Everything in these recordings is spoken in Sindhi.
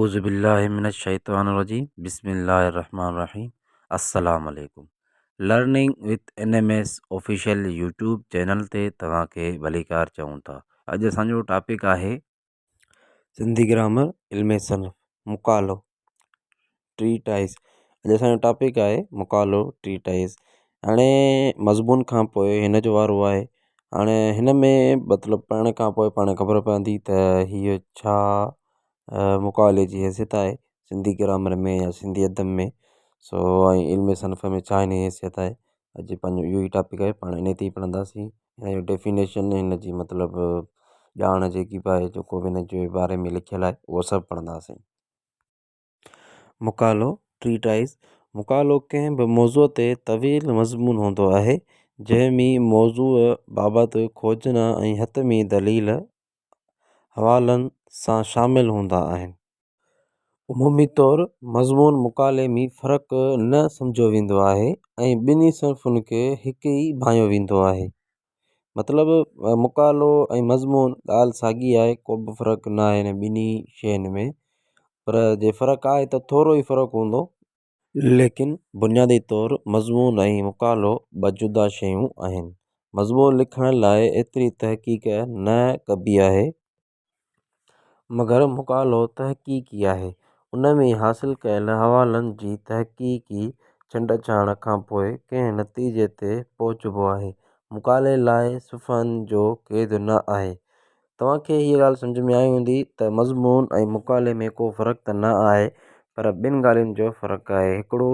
اعوذ بالله من الشيطان الرجيم بسم الله الرحمن الرحيم السلام عليڪم learning with N M S official YouTube channel تي توهان کي ڀليڪار چئون ٿا. اڄ اسان جو ٽاپڪ آهي سنڌي گرامر علم صنف مقالو ٽريٽائز. اڄ اسان جو ٽاپڪ آهي مقالو ٽريٽائز. هاڻي مضمون کان پوء هن جو وارو آهي. هاڻي هن ۾ مطلب پڙهڻ کان پوء پاڻ خبر پوندي ته هيء ڇا مقالي جي حيثيت آهي سنڌي گرامر ۾ يا سنڌي ادب ۾ سو ۽ علم صنف ۾ ڇا هن جي حيثيت آهي. اڄ پنهنجو اهو ئي ٽاپڪ آهي، پاڻ ان تي ئي پڙهنداسين. هن جو ڊيفينيشن، هن جي مطلب ڄاڻ جيڪي به آهي، جيڪو به هن جي باري ۾ لکيل آهي، اهو سڀ پڙهنداسين. مقالو، Treatise، مقالو ڪنهن به موضوع تي طويل مضمون هوندو آهي، جنهن ۾ موضوع بابت کوجنا ۽ حتمي دليل حوالن سان شامل هوندا آهن. عمومي طور مضمون مقالي ۾ فرق نه سمجهيو ويندو آهي ۽ ٻنهي صنفن کي هڪ ئي ڀانئيو ويندو آهي. مطلب مقالو ۽ مضمون ڳالهه ساڳي آهي، ڪو به فرق نه آهي هن ٻنهي شين ۾، پر جي فرق آهي ته ٿورو ئي فرق هوندو. ليڪن بنيادي طور مضمون ۽ مقالو ٻه جدا شيون آهن. مضمون لکڻ لاء ايتري تحقيق نه ڪبي آهي. مگر مقالو تحقيقي آهي. ان ۾ حاصل ڪيل حوالن جي تحقيقي ڇنڊڇاڻ کان پوء ڪنهن نتيجي تي پهچبو آهي. مقالي لاء صفحن جو قيد نه آهي. توهان کي هيء ڳالهه سمجهه ۾ آئي هوندي ته مضمون ۽ مقالي ۾ ڪو فرق ته نه آهي، پر ٻن ڳالهين جو فرق آهي. هڪڙو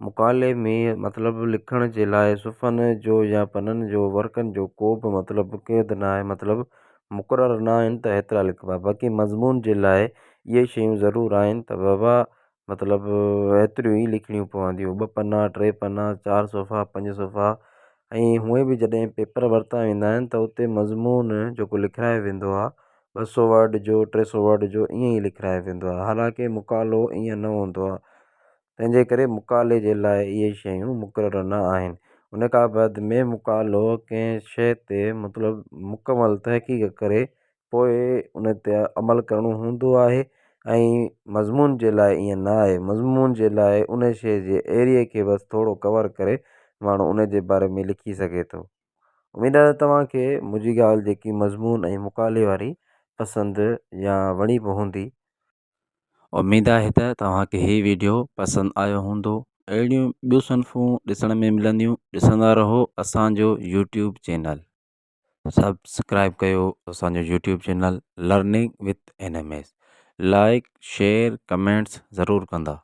مقالي ۾ مطلب لکڻ جي لاء صفحن جو يا پنن جو ورقن جو ڪو به مطلب قيد نه آهي، مطلب مقرر نه آهن ته هيترا لکبا، باقي مضمون جي لاء اهي شيون ضرور آهن ته بابا مطلب ايتريون ئي لکڻيون پونديون، ٻه پنا، ٽي پنا، چار صفحا، پنج صفحا. ۽ هونئن به جڏهن پيپر ورتا ويندا آهن ته اتي مضمون جيڪو لکرايو ويندو آهي 200 ورڊ جو، 300 ورڊ جو ائين ئي لکرايو ويندو آهي، حالانڪه مقالو ائين نه هوندو آهي. تنهن جي ڪري مقالي جي لاء اهي شيون مقرر نه آهن. ان کان بعد ۾ مقالو ڪنهن شيء تي مطلب مڪمل تحقيق ڪري پوء ان تي عمل ڪرڻو هوندو آهي ۽ مضمون جي لاء ائين نه آهي. مضمون جي لاء ان شيء جي ايريي کي بس ٿورو ڪور ڪري ماڻهو ان جي باري ۾ لکي سگهي ٿو. اميد آهي ته توهان کي منهنجي ڳالهه جيڪي مضمون ۽ مقالي واري پسند يا وڻي به هوندي. اميد آهي ته توهان کي هي ويڊيو پسند آيو هوندو. اهڙيون ٻيون صنفون ڏسڻ ۾ ملنديون. ڏسندا رهو اسان جو يوٽيوب چينل. سبسڪرائب ڪيو اسان جو YouTube channel learning with N M S. Like share comments ضرور ڪندا.